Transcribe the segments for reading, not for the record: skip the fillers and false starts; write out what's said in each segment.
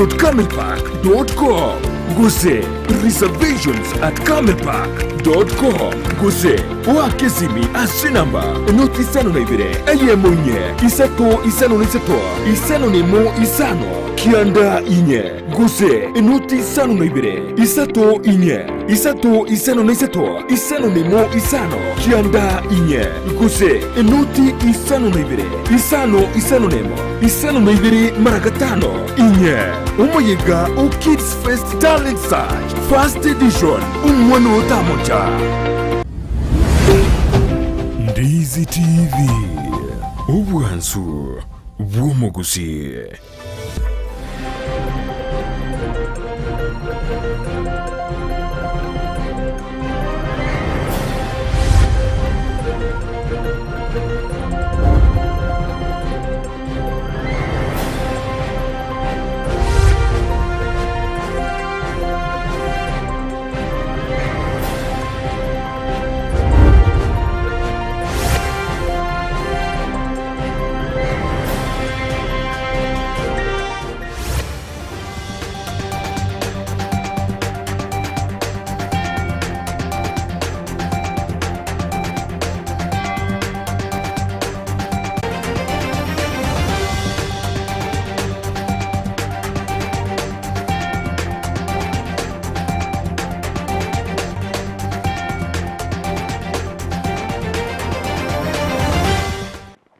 www.camelpark.com gose reservations at camelpark.com gose oake esimi ase enamba enoti isano na ibere eyemo inye isato isano na isato isano na emo isano kianda inye gose enoti isano na ibere isato inye isato isano na isato isano na emo isano kianda inye gose enoti isano na ibere isano isano na emo isano na ibere mara gatano inye. Omoyega o Kids Fest Talent Search First Edition omwana otamocha. Ndizi TV, obwansu bw'omogusii.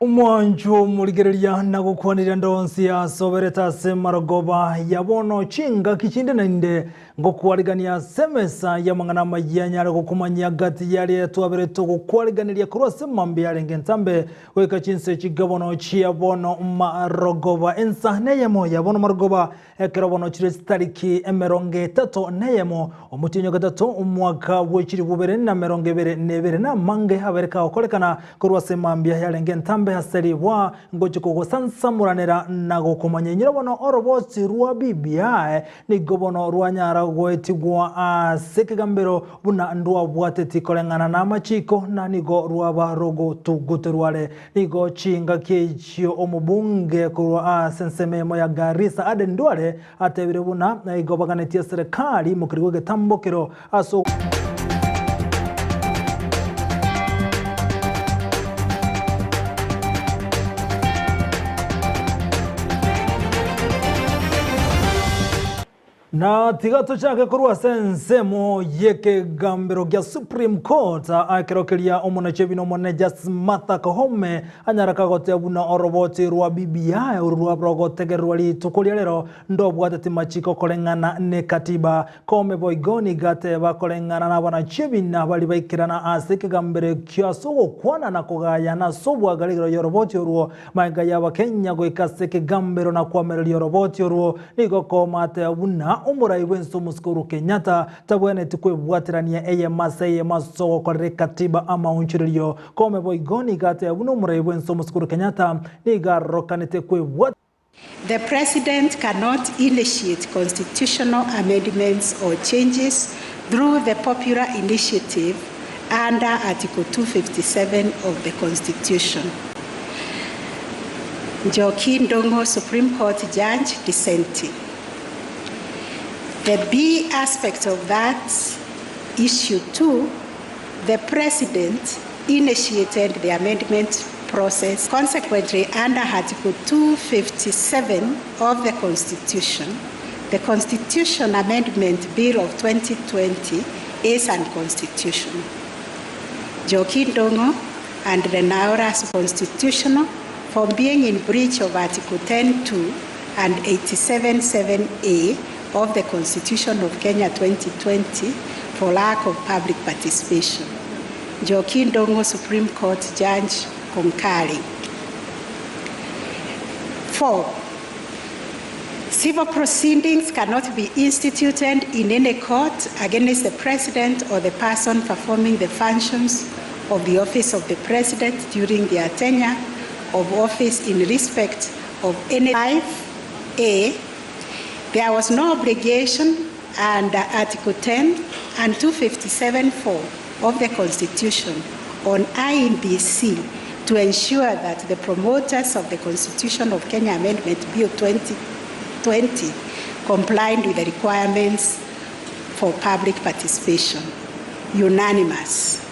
Omwancho omorigereria na gokwaneria ndonsi asoberete ase marogoba ya bono chingaki chinde naende Ngokwarigania ase emesa y'amang'ana amayia nyare gokomanyia gati y'aria twaberete ogokwariganeria korwa ase mambia yarenge entambe goika chinsa echi bono chia bono marogoba. Ensa neyemo ya bono marogoba, ekero bono chire chitariki emerongo etato neyemo, omotienyi o gatato, omwaka bwe chilifu bibere na emerongo ebere na ebere, namange abere kagokorekana korwa ase mambia yarenge entambe ase ribwa ngochia kogosansamoranera na gokomanya. Inyora bono oroboti rwa BBI Nigo bono rwanyara goetigwa ase ekegambero buna ndwabwateti koreng'ana namachiko, na nigo rwaba rogotuguterwa are. Nigo chingaki echio omobunge korwa ase ensemo eyemo ya Garissa Aden Duale atebire buna igo baganetie eserekari imokerigwe egetambokero ase Na tiga tochake korwa ase ensemo y'ekegambero gia Supreme Court ekero keria omonachebina omonene Justice Martha Koome anyara kagoteba buna oroboti rwa BBI oru rwarogotegererwa rituko ria rero ndobwateti machiko koreng'ana nekatiba. Koome boigo nigo ateba koreng'ana nabanachebina baria baikerana ase ekegambero ekio ase ogokwana na kogayana ase obwagare igoro y'oroboti orwo Magega y'Abakenya goika ase ekegambero na koamereria oroboti orwo, nigo Koome ateba buna omorai bw'ense omosike Uhuru Kenyatta tabwenereti kwebwaterania eyemo ase eyemo ase ogokorera ekatiba amaonchorerio. Koome boigo nigo ateba buna omorai bw'ense omosike Uhuru Kenyatta nigo arokanete kwebwaterania. The President cannot initiate constitutional amendments or changes through the popular initiative under Article 257 of the Constitution. Njoki Ndung'u Supreme Court Judge dissenting. The B aspect of that issue too, the President initiated the amendment process. Consequently, under Article 257 of the Constitution, the Constitution Amendment Bill of 2020 is unconstitutional. Njoki Ndung'u and Lenaola constitutional for being in breach of Article 10.2 and 87.7a of the Constitution of Kenya 2020 for lack of public participation. Njoki Ndung'u Supreme Court Judge concurring. 4. Civil proceedings cannot be instituted in any court against the president or the person performing the functions of the office of the president during their tenure of office in respect of any 5A. There was no obligation under Article 10 and 257.4 of the Constitution on IEBC to ensure that the promoters of the Constitution of Kenya Amendment Bill 2020 complied with the requirements for public participation. Unanimous.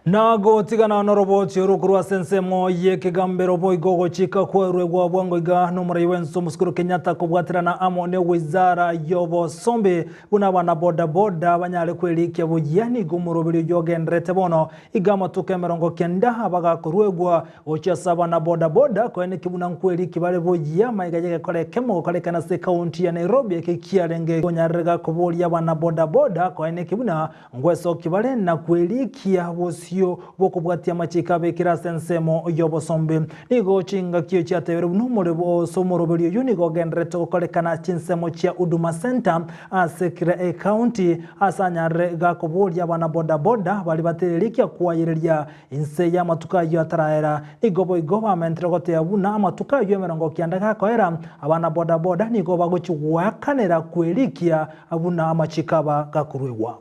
Na gotigana noroboti oru korwa ase ensemo y'ekegambero boigo ogochika kwerwegwa bwango iga nomorai bw'ense Omosikuru Kenyatta kobwaterana amo ne wizara y'obosombi buna abana boda boda banyare kwerikia buya nigo omoroberi oyio ogenderete bono iga amatuko 90 abagakorwegwa Gochia ase abana boda boda koeneki buna nkweriki bare boyia amaiga y'egekora ekemo gokorekana ase ekaunti ya Nairobi eke kiarenge konyarerega koboria abana boda boda koeneki buna ngwesoki bare na kwerikia bosio bw'okobwatia amachiko abekire ase ensemo y'obosombe. Nigo chingaki echio chiatebire buna omorebo ase omoroberi oyio nigo ogendererete gokorekana chinsemo chia Huduma Centre ase kera ekaunti ase anyarere gakoboria abana boda boda baria batererikia koayereria Inse y'amatuko ayio ataraera, nigo boigo bamentire goteba buna amatuko ayio 90 gakoera, abana boda-boda nigo bagochia goakanera kwerikia buna amachiko aba gakoruegwa.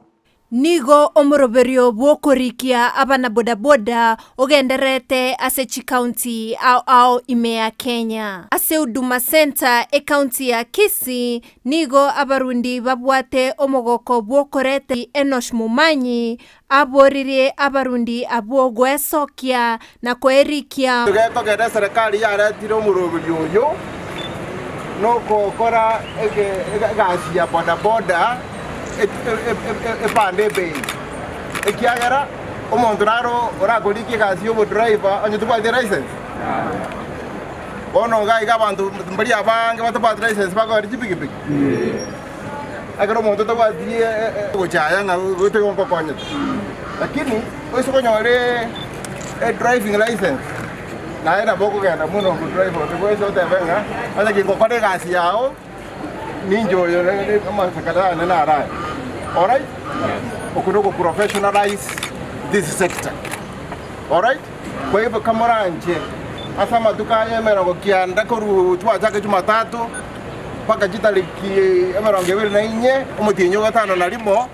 Nigo omoroberio bw'okorikia abana boda-boda ogendererete ase chikaunti ao ao ime ya Kenya. Ase Huduma Centre ekaunti ya Kisii nigo abarundi babwate omogoko bw'okoreta Enosh Momanyi Aboririe abarundi abwo gwesokia na koerikia. Togekogera eserekari yaretire omoroberi oyo nogokora egasi ya bodaboda epande ebei, ekiagera omonto naro orakorikie egasi ya obodriver onye tobwati license. Bono iga iga abanto mbari abange batabwati license bakogenda chipikipiki. Ekero omonto otabwati ogochaya ng'a gote gokonyete, lakini oise konyora edriving license naye nabo okogenda buna omodriver onde bwensi otebe ng'a onye kingokora egasi yao ninche oyo amasakara ane naro aya. Alright? Okwo noko professionalize this sector. Alright? Kwa hivyo kamoranche ase amatuko aya 90 korwa twachaka Jumatatu mpaka chitariki 24 omotienyi o gatano na rimo,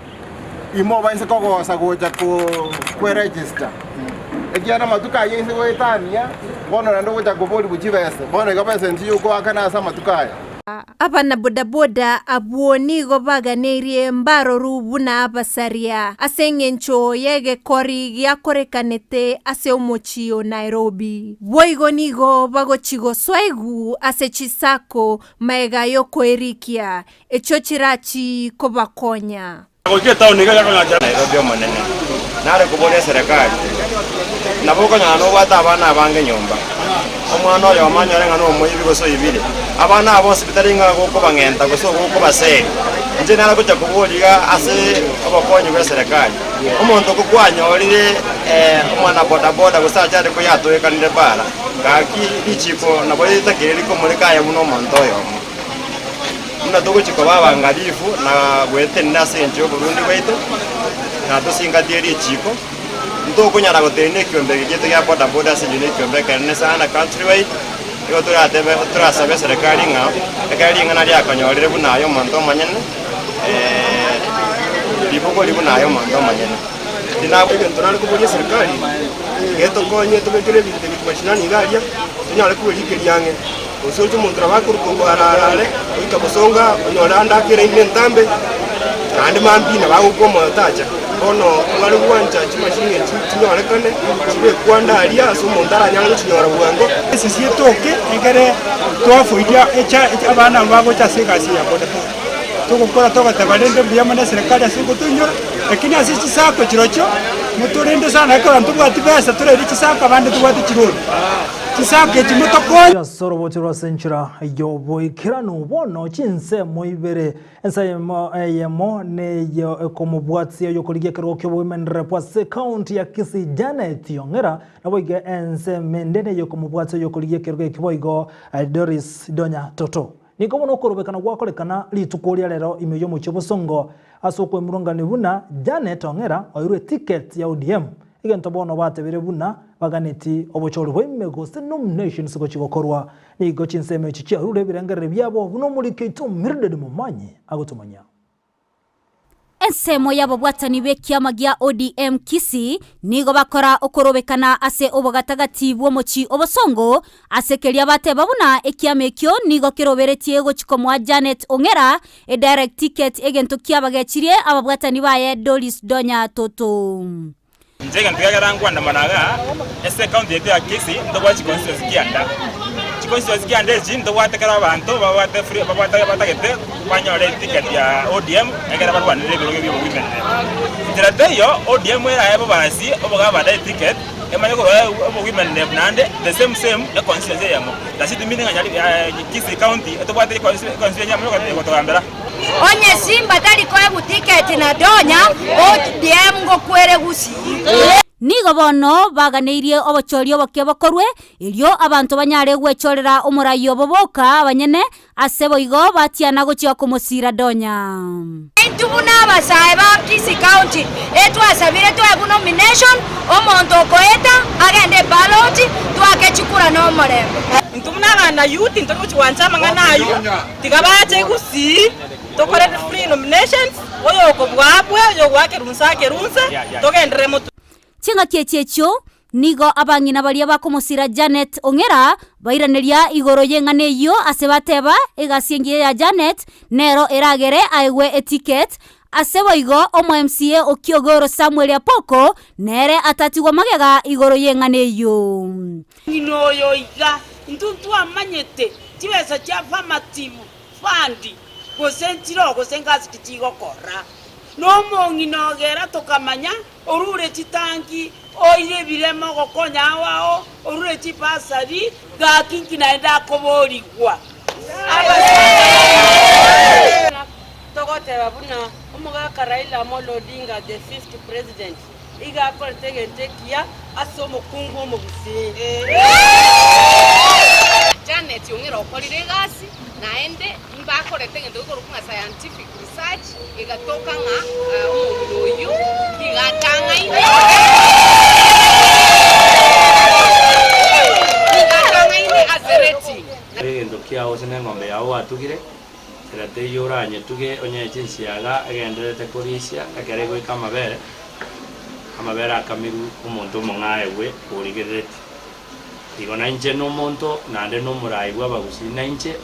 imobaise kogosa gocha kweregister, ekiagera amatuko ayio inse goetania, bono naende ogocha koborigwa chibesa, bono iga besa inche yokoakana ase amatuko aya. Abana bodaboda abwo nigo baganeirie mbaroru buna abasaria ase engencho y'egekori giakorekanete ase omochie o Nairobi. Boigo nigo bagochigoswaigw ase chisako maega y'okoerikia, echio chirachi kobakonya. Goika etaoni iga yakonyacha Nairobi omonene, nare koboria eserekari, nabo okonyora nobwate abana abange nyomba, omwana oyomo anyore ng'a nomoibi gose oibire, abana aba bonsi bitari ng'a gokobang'enta gose ogokobaseria. Inche nare gocha koboria iga ase obokonyi bwa eserekari, omonto oko kwanyorire omwana bodaboda gose achare koyatoekanire bara, gaki richiko nabo ritakire rikomoreka aye buna omonto oyomo. Buna togochia koba abang'alifu na gwetenena ase engencho y'oborundi bwaito, na tosingatie richiiko, ntokonyara gotenena ekiombe eke giaito gia boda boda ase engencho nekiombe ekenene sana country wide, nigo toratebe torasabe eserekari ng'a ekero ring'ana riakonyorire buna aye omonto omonyene ribogori buna aye omonto omonyene. Egento nare koboria eserekari, getokonye tobekere ebinto ebi mashinani iga aria, tonyare kwerikeria ang'e. Gose oche omonto nabo akorokwa ng'a arare are, goika bosongo onyore ande akere ime entambe, naende mambia nabo agokwa omoyo tacha. Bono tware gwancha chimashini echi chinyorekane, chibekwe ande aria ase omonto aranyare gochinyora bwango. Esisi etoke ekere twafoiria echa abana abwo bagocha ase egasi ya bodaboda. Togokora togoteba rende mbuya mono eserekari ase ogotoinyora, lakini ase chisacco chirochio, motorende sana ekero ntobwati besa toraire chisacco abande tobwate chironi. Chisaka echi motokonye. Ase orobocho rw'ase enchera y'oboikeranu bono chinsemo ibere, ensa eyemo eyemo neye ekomobwatia oyokorigia ekerogo ki'oboimenere bw'ase ekaunti ya Kisii Janet Ong'era, naboigo ensemo ende neye ekomobwatia oyokorigia ekerogo eki boigo Doris Donya Toto. Nigo bono okorobekana gwakorekana rituko ria rero ime y'omochie o Bosongo ase okwemurungania buna Janet Ong'era oirwe eticket ya ODM, egento bono batebire buna baganeti obochori bwa ime gose nominations gochi gokorwa. Nigo chinsemo echi chiarure ebirengererio biabo buna omoriki oito Mildred Momanyi agotomanyia. Ensemo y'ababwatani b'ekiama gia ODM Kisii nigo bakora okorobekana ase obogatagati bw'omochie obosongo ase keria bateba buna ekiama ekio nigo keroberetie gochi komoa Janet Ong'era edirect ticket egento kiabagechirie ababwatani baye Doris Donya Toto. Inche egento gekegera nkwandamana igaa, ase ecounty yaito ya Kisii ntobwate chiconstituency kianda. Chiconstituency kianda echi ntobwate kera abanto babwate free babwate batagete banyore eticket ya ODM ekere barwanere ebirogo bia obogimerere. Inchera teiyo ODM erae bobasi obogabana eticket emanye korwa obogimerere naende the same same econstituency eyemo. Does it mean ng'a nyari Kisii county etobwate econstituency eyemo egotogambera? Onye Simba tari koegwa tiketi na Donya, ODM ngokwere Gusii. Nigo bono baganeirie obochori oboke bokorwe, erio abanto banyare gwechorera omorai obo boka abanyene, ase boigo batiana gochia komosiira Donya. Intwe buna abasae ba Kisii County etwasabire toegwe nomination, omonto okoeta agende eballot twake chikura nomorembe. Intwe buna abana youth ntori gochia gwancha amang'ana aywo, tiga bache Gusii tokore free nominations, oyokobua abue, oyogoaka erunsa ake erunsa, togenderere motwe. Chingaki echi echio nigo abang'ina baria bakomosira Janet Ong'era bairaneria igoro y'eng'ana eyio ase bateba egasi engiya ya Janet nero eragere aegwe eticket ase boigo omo MCA o Kiogoro Samuel Apoko nere atatigwa magega igoro y'eng'ana eyio. Ng'ina oyo iga, intwe ntwamanyete chibesa chia affirmative fund gose nchiroo gose ngasi ki chigokora. Nomong'ina ogera tokamanya Orure chitangi, oire ebirema ogokonya ao ao, orure chibasari, gaki inki naende akoborigwa? Togoteba buna omogaka Raila Amolo Odinga the fifth president iga akorete egento ekiya ase omokungu omogusii. Janet ong'ira okorire egasi naende mbakorete egento gekorokwa ng'a scientific research egatoka ng'a omong'ina oyio nigo atang'aine nigo atang'aine ase rating. Egento kiao gose neng'ombe yao gwatugire, ere teiyo oranyetuge onyee chinsiaga egendererete korisia ekero egoika amabere, amabere akamirwe omonto omong'ao aegwe origereretie. Igo nainche nomonto, naende nomoraai bw'abagusii, nainche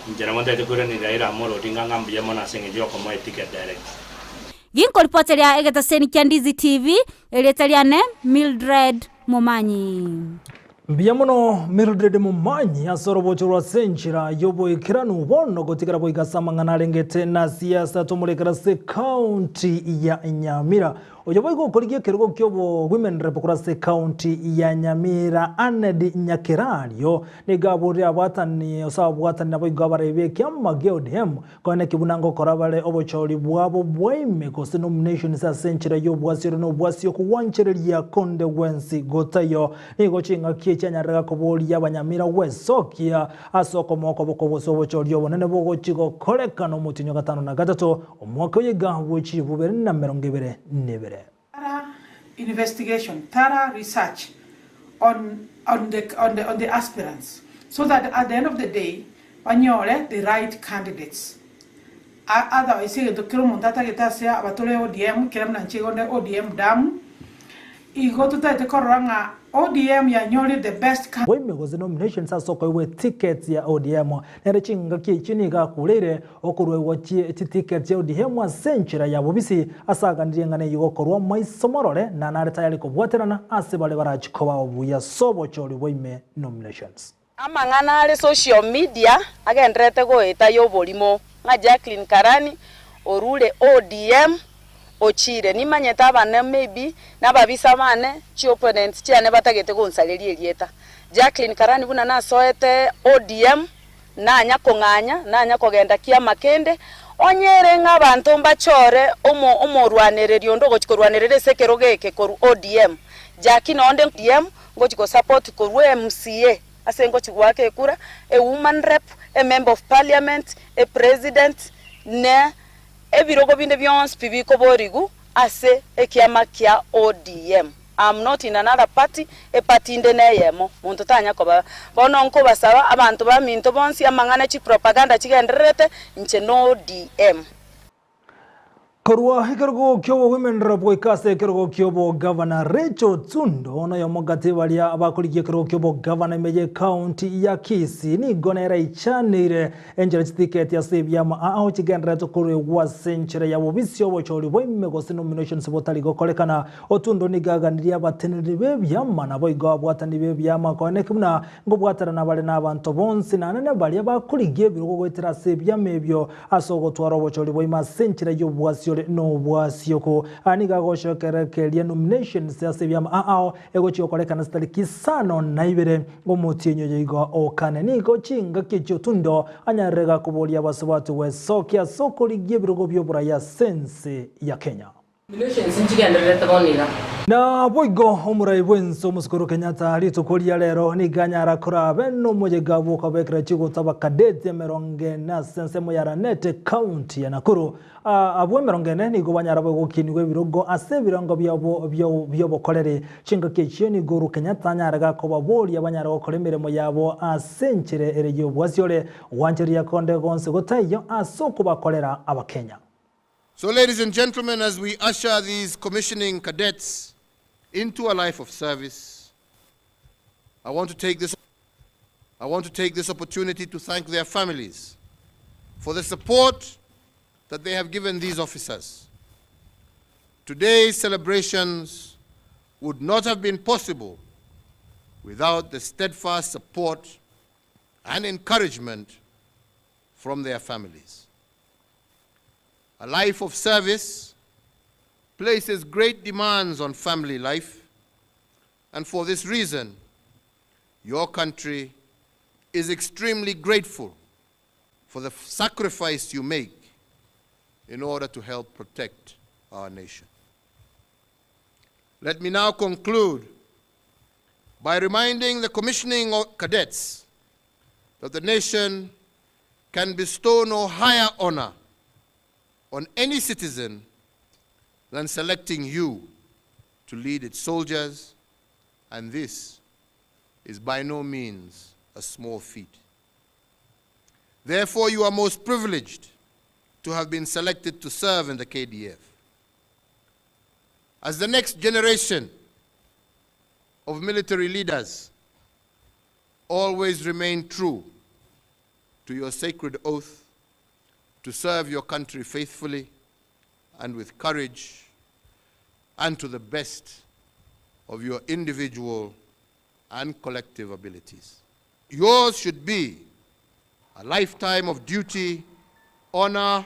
inche nabo ntagete koiraneria Raila Amolo Odinga ng'a mbuya mono ase eng'encho y'okomoa eticket direct. Ginkoripoteria egetaseni kia Ndizi TV, erieta riane Mildred Momanyi. Mbuya mono Mildred Momanyi ase orobocho rwa ase enchera y'oboikeranu bono gotigera goika ase amang'ana arengete na siasa tomorekera ase ekaunti ya Nyamira. Oyo boigo okorigia ekerogo ki'obo Women Rep korwa ase ekaunti ya Nyamira Aned Nyakerario nigo aborire abwatani ase ababwatani naboigo abarai b'ekiama gia ODM koeneki buna ngokora bare obochori bwabo bwaime gose nominations ase enchera y'obwasi ore nobwasi okogwanchereria konde gwensi gotaiyo. Nigo ching'aki echianyarega koboria abanyamira gwesokia ase okomoa okoboko gose obochori obonene bogochi gokorekana omotienyi o gatano na gatato Omwaka oye iga bwe chilifu bibere na emerongo ebere nebere. Thorough investigation, thorough research on on the on the on the aspirants so that at the end of the day banyore the right candidates. Otherwise egento kera omonto atagete ase abatore ODM kera buna inche igo nde ODM damu, igo totagete korora ng'a ODM yanyorire the best candidate. Bwaime gose nominations ase okoegwa etickets ya ODM. Nere chingaki echio nigo akureire okoruegwa chitickets chia ODM ase enchera ya bobisi ase aganirie eng'ana eyio gokorwa maiso morore na nare tayari kobwaterana ase bare barachi koba obuya ase obochori bwaime nominations. Amang'ana are social media agendererete goeta y'oborimo ng'a Jacqueline Karani orure ODM ochire. Nimanyete abane maybe nababisa bane chi opponents chiane batagete gonsareria erieta. Jacqueline Karani buna nasoete ODM nanya kong'anya, nanya kogenda kiama kende, onye ere ng'a abanto mbachore omo omorwanereri onde ogochi korwanerera ase ekerogo eke korwa ODM, Jackie nonde ODM Ngochi go support korwa MCA ase ngochi goaka ekura, e woman rep, e member of parliament, e president ne ebirogo binde bionsi pi bikoborigw ase ekiama kia ODM. Am not in another party, e party inde neyemo, monto tanya koba. Bono nkobasaba abanto baminto bonsi amang'ana chi propaganda chigendererete, inche no ODM. Korwa ekerogo ki'obogoimenero goika ase ekerogo ki'obogavana, Rachel Tsundo noyomo gati baria bakorigia ekerogo ki'obogavana ime y'ecounty ya Kisii nigo nere aichaneire enchera chitiketi ase ebiama ao chigendererete koruegwa ase enchera ya bobisi obochori bwa ime gose nominations botari gokorekana. Otundo nigo aganirie abateneneri b'ebiama naboigo abwatani b'ebiama koeneki buna Nkobwaterana bare nabanto bonsi, naende nabaria bakorigia ebirogo goetera ase ebiama ebio, ase ogotwara obochori bwaime ase enchera y'obwasi ore nobwasioku. Aya nigo agochokerekeria nominations ase ebiama ao egochia gokorekana chitariki isano na ibere omotienyi oyo igo okane. Nigo chingaki echio Otundo anyarire gakoboria abasubati gwesokia ase okorigia ebirogo bi'oborai ase ense ya Kenya. Nominations nchigendererete bono iga. Naboigo omorai bw'ense omosukuru Kenyatta rituko ria rero nigo anyara korabe nomoyega bw'okobekera chigutwa abakadeti emerongo ene ase ensemo ya Lanet ekaunti ya Nakuru. Abwo emerongo ene nigo banyara gokinigwa ebirogo ase ebirengo biabo bi'obokoreri. Chingaki echio nigo Uhuru Kenyatta anyare gakobaboria banyare gokora emeremo yabo ase enchera ere y'obwasi ore gwanchereria konde gonsi gotaiyo ase okobakorera Abakenya. So, ladies and gentlemen, as we usher these commissioning cadets into a life of service, I want to take this, I want to take this opportunity to thank their families for the support that they have given these officers. Today's celebrations would not have been possible without the steadfast support and encouragement from their families. A life of service places great demands on family life, and for this reason, your country is extremely grateful for the sacrifice you make in order to help protect our nation. Let me now conclude by reminding the commissioning cadets that the nation can bestow no higher honor on any citizen than selecting you to lead its soldiers, and this is by no means a small feat. Therefore, you are most privileged to have been selected to serve in the KDF. As the next generation of military leaders, always remain true to your sacred oath to serve your country faithfully and with courage and to the best of your individual and collective abilities. Yours should be a lifetime of duty, honor,